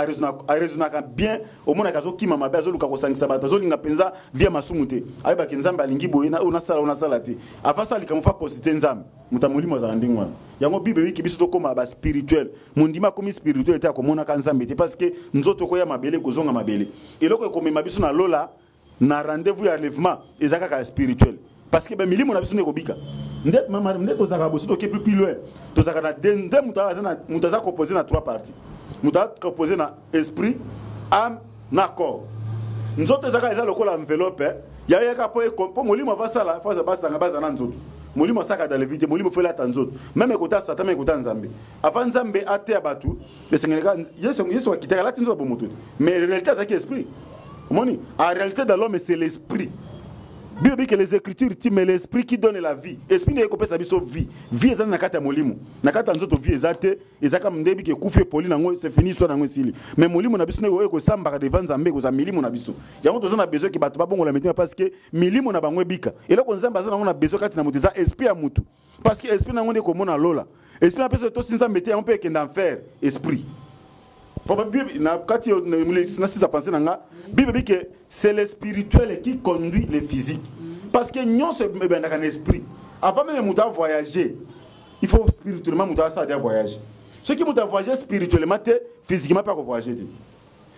S2: araisonnaka bien, omonaka azokima mabe, azoluka kosangisa bato, azolinga mpenza vie ya masumu te. Ayebaki Nzambe alingi boye, oyo nasala, oyo nasala te. Avant asala likambo, fa consulter Nzambe. Moto ya molimo azala ndenge wana. Yango Bible eyiki biso tokóma ba spirituel. Mondimi akomi spirituel te, akomonaka Nzambe te, parce que nzoto ekoya mabele, ekozonga mabele. Eloko ekomema biso na lola, na rendez-vous ya enlèvement, eza kaka ya spirituel. Parce que ba milimo na biso nde ekobika. Nde mama, nde tozalaka bosi toke plus loin. Tozalaka na deux, nde moto aza na, moto aza composé na trois parties. Moto aza composé na esprit, âme na corps. Nzoto ezaka eza lokola enveloppe, eh. Ya yaka po eko, po molimo va sala, fa za basanga baza na nzoto. Molimo saka dans le vide, molimo fela ta nzoto. Même ekota Satan, même ekota Nzambe. Avant Nzambe ateya batu, esengeleka Yesu, Yesu akitaka lati nzoto bomoto. Mais réalité azaki esprit. Omoni, en réalité dans l'homme c'est l'esprit. Bible dit que les écritures disent mais l'esprit qui donne la vie. Esprit nde ekopesa biso vie. Vie eza na kati ya molimo. Na kati ya nzoto vie eza te, eza kaka nde bike ekufi epoli nango, c'est fini histoire nango esili. Mais molimo na biso nde oyo ekosambaka devant Nzambe ekozala milimo na biso. Yango toza na besoin ke bato babongola mitema parce que milimo na bango ebika. Eloko Nzambe aza nango na besoin kati na moto eza esprit ya motu. Parce que esprit nango nde ekomona lola. Esprit na biso tosi Nzambe te, yango mpe ekenda enfer, esprit. Papa, Bible, na kati, na sisa pensée na nga, Bible dit que c'est le spirituel qui conduit le physique. Parce que nyonso ebandaka na esprit. Avant même moto a voyager, il faut spirituellement moto asala dia voyage. Soki moto a voyager spirituellement te, physiquement pas ko voyager te.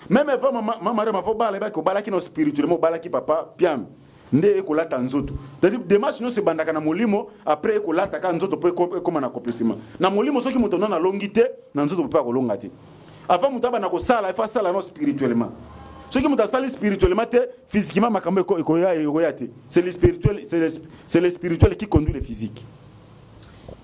S2: Même avant mama, mama Rema fo bala ba ko balaki no spirituellement balaki papa Piam. Nde ekolata nzoto. C'est-à-dire démarche nyonso ebandaka na molimo, après ekolata ka nzoto po ekoma na accomplissement. Na molimo soki moto nana alongi te, na nzoto pe akolonga te. Avant moto abanda kosala, il faut asala no spirituellement. Soki moto asali spirituellement te, physiquement makambo ekoya, ekoya te. C'est le spirituel, c'est le spirituel qui conduit le physique.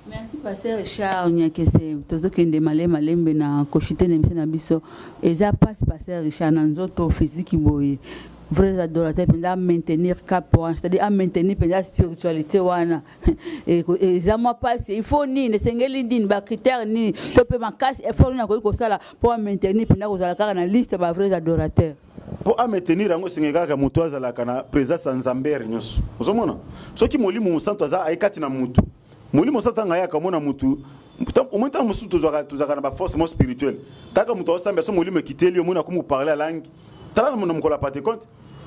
S1: Merci Pasteur Richard Nyakese. Tozokende male malembe na koshite na émission na biso. Eza passe Pasteur Richard na nzoto physique boye. Vrais adorateurs penza maintenir cap wana, c'est-à-dire à maintenir penza spiritualité wana. Eza mwa passe, il faut nini, esengeli nini, ba critères nini, to pe makasi effort nini akoki kosala po a maintenir penza kozala kaka na liste ba vrais adorateurs.
S2: Po a maintenir yango esengeli kaka moto azalaka na présence ya Nzambe heure nyonso. Ozomona? Soki molimo mosantu aza aye kati na motu, molimo mosantu anga ayaka komona motu, omoni ntango mosusu tozwaka na ba force mo spirituelle. Kaka moto azosambela so molimo ekiteli, omoni akomi koparler ya langue. Tala na mokolo ya Pentecôte,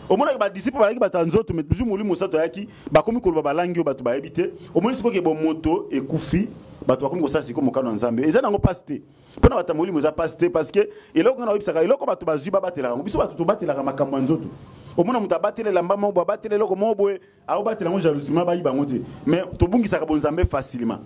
S2: omonaki ba disciples bazalaki bato ya nzoto, mais toujours molimo mosantu ayaki, bakomi koloba ba langue oyo bato bayebi te. Omoni sikoyo ke bomoto ekufi, bato bakomi kosala sikoyo mokano ya Nzambe. Eza nango pasi te. Mpona bato ya molimo eza pasi te, parce que eloko nga nayebisaka, eloko bato bazwi babatelaka yango. Biso bato tobatelaka makambo ya nzoto. Omona moto abatela elamba moko boye, abatela eloko moko boye, aobatela yango jalousement, bayiba yango te. Mais tobungisaka bonzambe facilement.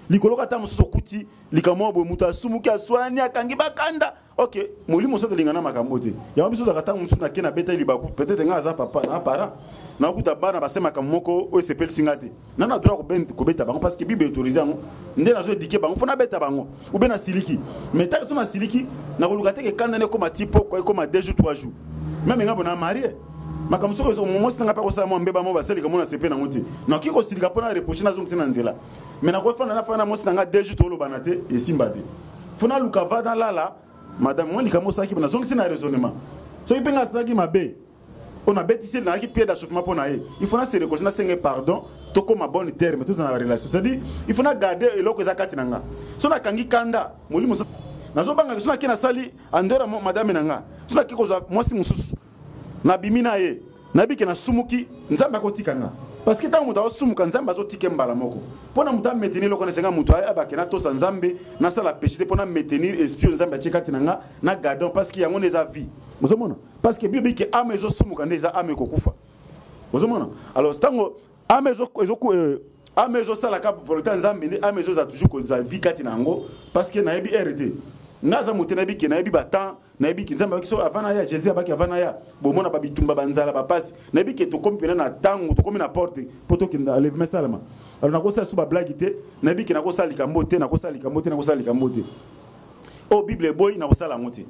S2: Likolo kaka mosusu okuti likambo moko boye, moto asumuki, aswani, akangi bakanda. Ok, molimo mosantu alingana makambo te. Yango biso tozalaka ntango mosusu nake nabeta libaku, peut-être nga aza papa, na parent, nakuta bana base makambo moko oyo esepelisi nga te. Na na droit kobeta bango parce que Bible autorise yango. Nde nazo éduquer bango, faut nabeta bango. Ou bien nasiliki. Mais tant que so nasiliki, nakoluka te ke kanda ne ekoma ti pokwa, ekoma 2 jours, 3 jours. Même nga bona marié. Makambo soki ozo mwasi nanga pe akosala mwa mbeba moko basalika mona sepe nango te. Nakoki kosilika mpo na reproche nazongisa na nzela. Mais nakofanda na fanda mwasi nanga 2 jours tolobana te, esimba te. Faut naluka va nalala, madame, mwa likambo osalaki, nazongisi na raisonnement. Soki mpe nga asalaki mabe, oyo nabetisi ye, nazalaki pied d'achoppement mpo na ye. Il faut na se réconcilier, nasenge pardon, tokóma bonne terme, tozala na relation. C'est-à-dire, il faut na garder eloko eza kati na nga. So nakangi kanda, molimo nazobanga so nake nasali en dehors ya madame na nga. So nake kozwa mwasi mosusu, nabimi na ye, nayebi ke nasumuki, Nzambe akotika nga. Parce que ntango moto azosumuka, Nzambe azotika ye mbala moko. Mpo na moto ametenir eloko wana, esenga moto abake natosa Nzambe, nasala péché te mpo na maintenir esprit oyo Nzambe atie kati na nga, na gardon, parce que yango nde eza vie. Ozomona? Parce que Bible dit que âme ezosumuka nde eza âme ekokufa. Ozomona? Alors ntango âme ezo, ezo, âme ezosalaka volonté ya Nzambe nde âme ezozala toujours kozala vie kati na yango, parce que nayebi heure te. Nga aza moto nayebi ke nayebi ba temps, nayebi ke Nzambe abaki so avant na ya Jésus abaki avant na ya bomona ba bitumba ba nzala ba pasi. Nayebi ke tokomi pena na tango, tokomi na porte po tokenda enlèvement esalama. Alors nakosala so ba blague te, nayebi ke nakosala likambo te, nakosala likambo te, nakosala likambo te. Oyo Bible eboyi nakosala yango te.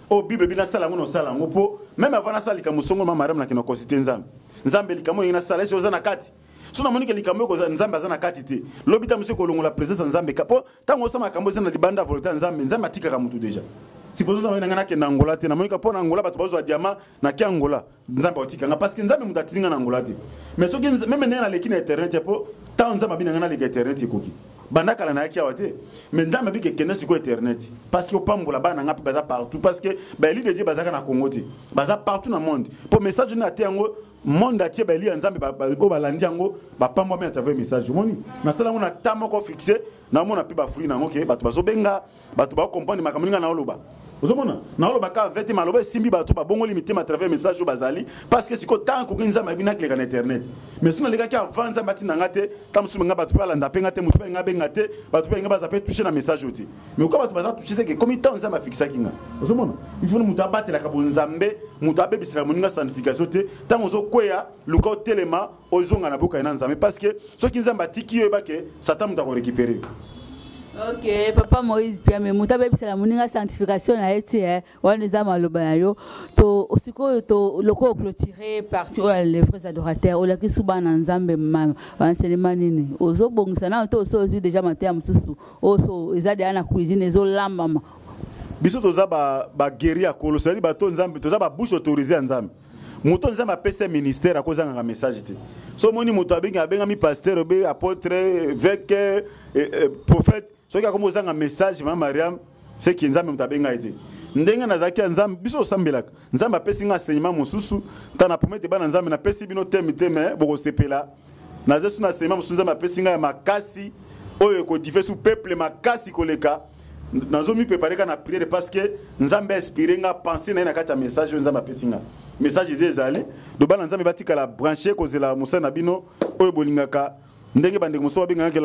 S2: Oyo Bible ebi nasala yango, nasala yango po même avant nasala likambo songo mama Mariam nakenda consulter Nzambe. Nzambe likambo ndenge nasala, esi oza na kati. So namoni ke likambo eko Nzambe aza na kati te. Lobi ta mosusu kolongola présence ya Nzambe ka po tango osala makambo eza na libanda volonté ya Nzambe, Nzambe atikaka mutu déjà. Supposons nzambe nanga nakenda Angola te, namoni ka po na Angola bato bazwa diamant na ki Angola, Nzambe atika nga parce que Nzambe mutu atindi nga na Angola te. Mais soki même ndenge naleki na internet po tango Nzambe abi nanga naleka internet ekoki. Banda kala nayaki awa te, mais Nzambe abiki ekende sikoyo internet, parce que opambola bana na nga mpe baza partout, parce que baeli de Dieu bazaka na Congo te, baza partout na monde. Mpo message nini ate yango monde atie, baeli ya Nzambe oyo balandi yango bapambwami à travers message. Omoni, nasala yango na temps moko fixe, naomona mpe bafruit na yango ke bato bazobenga, bato baocomprendre makambo ninga naoloba. Ozomona, naoloba kaka vete maloba esimbi bato, babongoli mitema à travers message oyo bazali, parce que sikoyo ntango ekoki, Nzambe ayebi nakeleka na internet. Mais soki nalekaki avant, Nzambe atinda nga te, ntango mosusu nga bato mpe balanda mpe nga te, moto mpe alinga abenga te, bato mpe alinga baza mpe touche na message oyo te. Mais oka bato baza touche, seke ekomi ntango Nzambe afikisaki nga. Ozomona, il faut moto abatelaka bonzambe, moto abebiselaka moninga sanctification te. Ntango ozokweya, luka otelema, ozonga na boka na Nzambe, parce que soki Nzambe atiki yo, oyebake Satan moto akorécupere.
S1: Ok, papa Moïse Piame, moto abebisela moninga sanctification na ye ti wana eza maloba na yo. To sikoyo to lokola clôturer partie oyo ya les vrais adorateurs, olakisi bana Nzambe baenseignement nini ozobongisa nano to oso ozwi déjà mateya mosusu oyo so eza deya na cuisine ezolambama?
S2: Biso toza baguerrier ya kolo, c'est-à-dire bato Nzambe, toza babouche autorisé ya Nzambe. Moto Nzambe apesa ministère akozangaka message te. So omoni moto abengi, abengami pasteur, obe apôtre, évêque, prophète, soki akomi ozanga message, mama Mariam, seki Nzambe moto abenga ye te. Ndenge nazalaki ya Nzambe, biso osambelaka, Nzambe apesi nga enseignement mosusu. Ntango na promete bana Nzambe, napesi bino teme te, me bokosepela. Naza su na enseignement mosusu Nzambe apesi ngai ya makasi oyo ekodife su peuple makasi koleka. Nazomi prépare kaka na prière, parce que Nzambe inspiré nga pensée na ye na kati ya message oyo Nzambe apesi nga. Message eza ezali do, bana Nzambe batikala branché kozela mosala na bino oyo bolingaka. Ndenge bandeko mosusu babengaka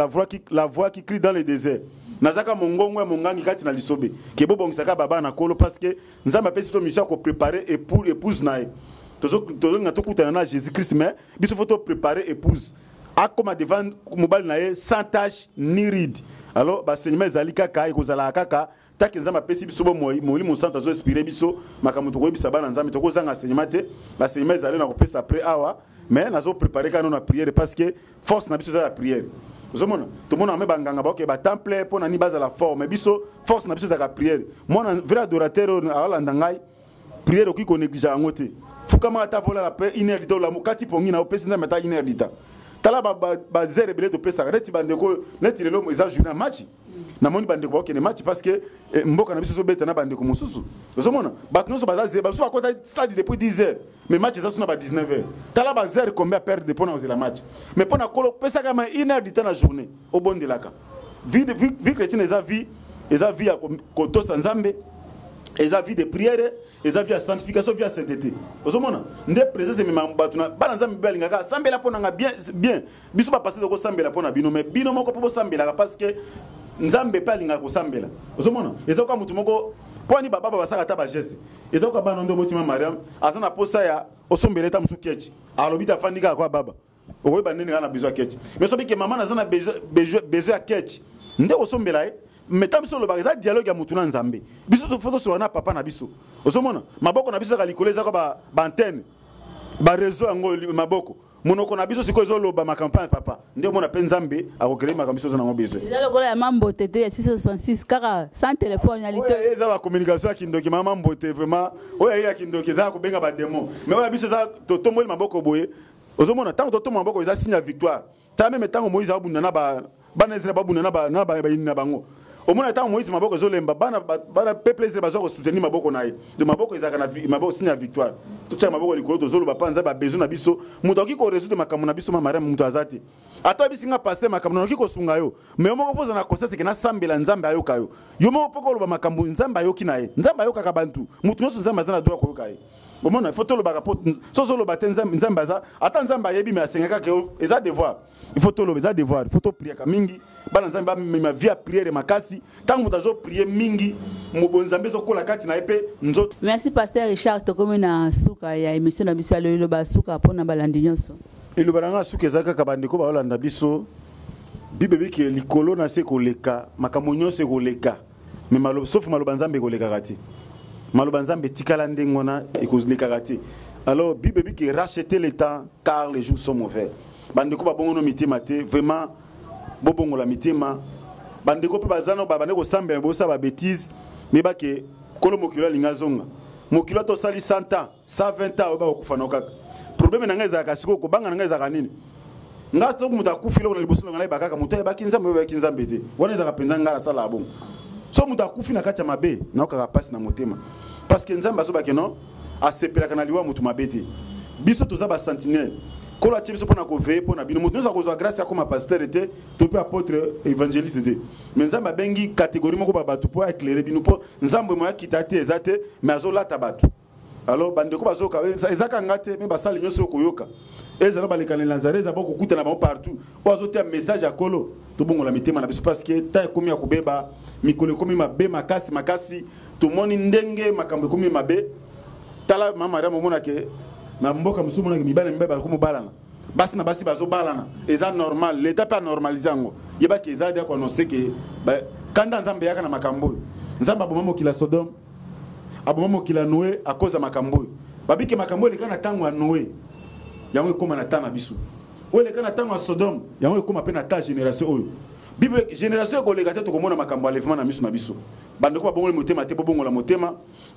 S2: la voix qui crie dans le désert, nazaka mongongo ya mongangi kati na lisobe ke bobongisaka baba na Kolo, parce que Nzambe apesi biso mission ya kopréparer épouse na ye. Tozolinga tokutana na Jésus Christ, mais biso faut topréparer épouse akoma devant mobali na ye sans tache ni ride. Alors baenseignement ezali kaka, ekozalaka kaka taki Nzambe apesi biso bomoi, Molimo Santo azoinspire biso makambo tokoyebisa bana Nzambe. Tokozanga enseignement te, baenseignement ezali na kopesa après awa, mais nazoprépare kaka na prière, parce que force na biso eza ya prière. Ozomona, tomona me banganga baoke batemple mpo na nini bazala fort, mais biso force na biso ezalaka prière. Mwana vrai adorateur oyo aolanda ngai, prière okoki konéglige yango te. Fukama ata volala mpe une heure du temps, olamu kati pongi na opesi Nzambe ata une heure du temps. Tala baheure ebele topesaka neti bandeko, neti lelo eza journée ya match, namoni bandeko bakokende match, parce que mboka na biso ezobeta na bandeko mosusu. Ozomona bato nyonso baza ze, bamosusu bakota stade depuis 10 heures, mais match eza so na ba 19 heures. Tala baheure combien perdre mpo na kozela match. Mais mpo na Kolo, pesaka ma une heure du temps na journée, obondelaka. Vie chrétienne eza vie ya kotosa Nzambe, eza vie de prière, eza vie ya sanctification, vie ya sainteté. Ozomona nde présence emema bato na bana Nzambe mpe balingaka sambela mpo nanga bien bien. Biso bapasteur tokosambela mpo na bino, mais bino moko mpo bosambelaka, parce que Nzambe mpe alingaka kosambela. Ozomona, eza koka motu moko mpo ani bababa basalaka ata bageste, eza koka bana nde obotima. Mariam aza na posa ya osombela eta mosu kechi, alobi te, afandi kaka kwa baba. Okoyeba ndenge kaka na besoin ya kechi, mais soki ke mama naza na besoin ya kechi, nde kosombela ye. Mais ntango biso olobaka, eza dialogue ya motu na Nzambe. Biso faut tosolola na papa na biso. Ozomona maboko na biso ezaka likolo, ezaka baantenne, bareseau yango maboko, monoko na biso sikoyo ezoloba makambo ya papa. Nde omona mpe Nzambe akokele makambo biso oza nango besoin.
S1: Eza lokola ya mambote te ya 666 kaka sans telefone ya lito.
S2: Oyo eza bacommunication ya kindoki, mama Mbote, vraiment. Oyo aye ya kindoki eza ya kobenga bademo, mais oyo ya biso eza totomboli maboko boye. Ozomona, ntango totombola maboko, eza signe ya victoire. Tala meme ntango Moïse abunda na bana Israel, babunda na bayini na bango. Omona ntango Moïse maboko ezolemba, bana peuple Israel bazwa kosoutenir maboko na ye. Donc maboko ezalaka na maboko signe ya victoire. Totiaka maboko likolo, tozoloba mpa Nzambe babesoin na biso. Moto akoki korésoudre makambo na biso, ma Mariam, moto aza te. Ata oyebisi nga pasteur makambo, nakoki kosunga yo, mais yo moko mpo oza na conscience ke nasambela, Nzambe ayoka yo. Yo moko mpo koloba makambo, Nzambe ayoki na ye. Nzambe ayokaka bantu, motu nyonso Nzambe aza na droit koyoka ye. Omona, faut tolobaka, po so ozoloba te, Nzambe aza, ata Nzambe ayebi, mais asengaka ke eza devoir, il faut toloba, eza devoir. Il faut topriaka mingi, bana Nzambe bamema vie ya prière makasi. Ntango moto azoprie mingi, bonzambe ezokola kati na ye mpe nzoto.
S1: Merci, pasteur Richard. Tokomi na suka ya émission na biso ya lelo. Liloba suka mpona balandi nyonso.
S2: Liloba na nga suka eza kaka, bandeko baolanda biso, Bible ebiki likolo na se koleka, makambo nyonso ekoleka, mais maloba, sauf maloba Nzambe ekolekaka te. Maloba Nzambe etikala ndenge wana, ekolekaka te. Alors Bible ebiki: racheter le temps, car les jours sont mauvais. Bandeko babongono mitema te, vraiment bobongola mitema. Bandeko mpe baza no babande kosambela, bosala babétise, me bake kolo mokili alingi azonga. Mokili ata osali 100 ans, 120 ans, oyo bakokufa no kaka. Problème na ngai ezalaka sikoyo, kobanga na ngai ezalaka nini? Nga soki moto akufi eloko na liboso na ngai nayeba kaka moto ayebaki Nzambe oyo ayebaki Nzambe te. Wana ezalaka mpenza ngai nasalaka bongo. Soki moto akufi na kati ya mabe, nayokaka mpasi na motema. Parce que Nzambe azobake non, asepelaka na liwa moto mabe te. Biso toza ba sentinelle. Nkolo atie biso mpo na koveiller mpo na bino. Moto nyonso akozwa grâce akoma pasteur te, to mpe apôtre évangéliste te. Mais Nzambe abengi catégorie moko ba bato mpo aéclairer bino mpo Nzambe moya kita te eza te, mais azolata bato. Alors bandeko bazoka eza ka nga te, mais basali nyonso okoyoka. Ezala baleka na Nazareth, eza bokokutana bango partout. Oyo azoteya message ya Nkolo, tobongola mitema na biso parce que temps ekomi ya kobeba, mikolo ekomi mabe makasi makasi, tomoni ndenge makambo ekomi mabe. Tala mama Mariam omonake na mboka mosusu omonake mibali na mibali bakomobalana, basi na basi bazobalana, eza normal, l'État mpe anormalise yango. Yebaki eza dia koannonce ke kanda Nzambe eyaka na makambo oyo. Nzambe aboma mokili ya Sodome, aboma mokili ya Noé à cause ya makambo oyo. Babike makambo oyo eleka na ntango ya Noé, yango ekóma na temps na biso. Oyo eleka na ntango ya Sodome, yango ekóma mpe na temps génération oyo. Bible génération ekoleka te, tokomona makambo ya enlèvement na miso na biso. Bandeko babongoli motema te, bobongola motema.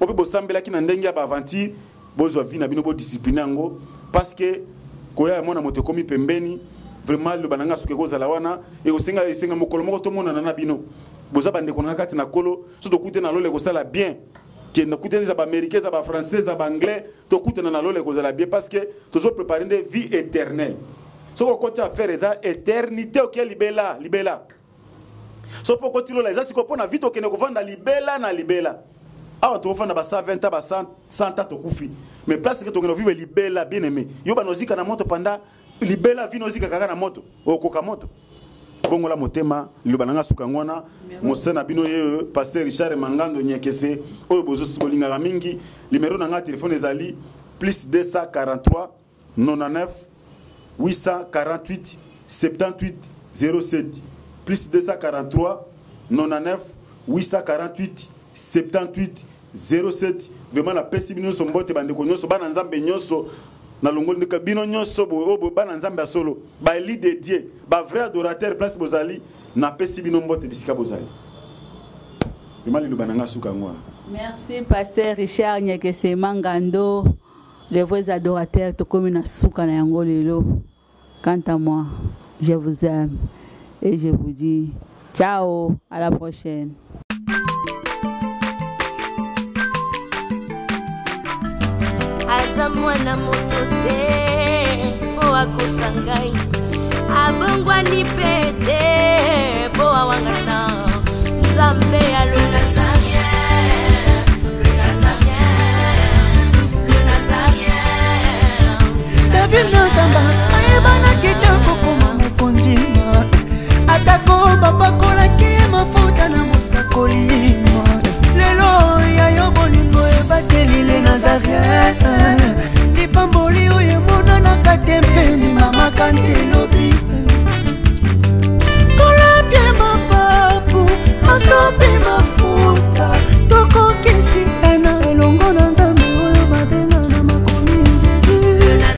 S2: Oyo mpe bosambelaki na ndenge ya baaventure, bozwa vie na bino, bodiscipline yango parce que koya ya mwana moto ekomi pembeni. Vraiment liloba na ngai soki ekozala wana, ekosenga esenga mokolo moko tomonana na bino. Boza bandeko na ngai kati na Nkolo, so tokute na lola ekosala bien. Ke nakutani eza baaméricain, eza bafrançais, eza baanglais, tokutana na lola ekozala bien parce que tozoprépare nde vie éternelle. Soki okoti affaire eza éternité, oke libela libela. So mpo okoti lola eza sikoyo mpo na vie tokende kovanda libela na libela. Awa tokofanda ba 120 ans, ba 100 ans tokufi, mais place ke tokende kovivre libela. Bien aimé, yo banozika na moto pendant libela, vino ozika kaka na moto, okoka moto. Bongola motema, liloba na nga suka yango wana. Mosala na bino ye pasteur Richard Mangando Nyekese oyo bolingaka mingi. Numero na nga telefone ezali plus 243 99 848 78 07, plus 243 99 848 78 07. Vraiment napesi bino nyonso mbote, bandeko nyonso, bana Nzambe nyonso, nalongoli ndeka bino nyonso boye, bana Nzambe ya solo, ba élus de Dieu, ba vrai adorateur, place bozali, napesi bino mbote bisika bozali. Vraiment liloba na nga suka yango wana.
S1: Merci pasteur Richard Nyekese Mangando, les vrais adorateurs, tokomi na suka na yango lelo. Quant à moi, je vous aime et je vous dis ciao, à la prochaine.
S3: Aza mwana moto te mpo akosa ngai, abongwani mpe te mpo awangana Nzambe ya le Nazarien, le Nazarien, le Nazarien.
S4: David Nazamba ayebanaki te kokoma mokonzi, atako bapakolaki ye mafuta na mosakoli. Lelo ya yo bolingo ebateli le Nazarien, lipamboli oyo emonanaka te mpeni mama kante.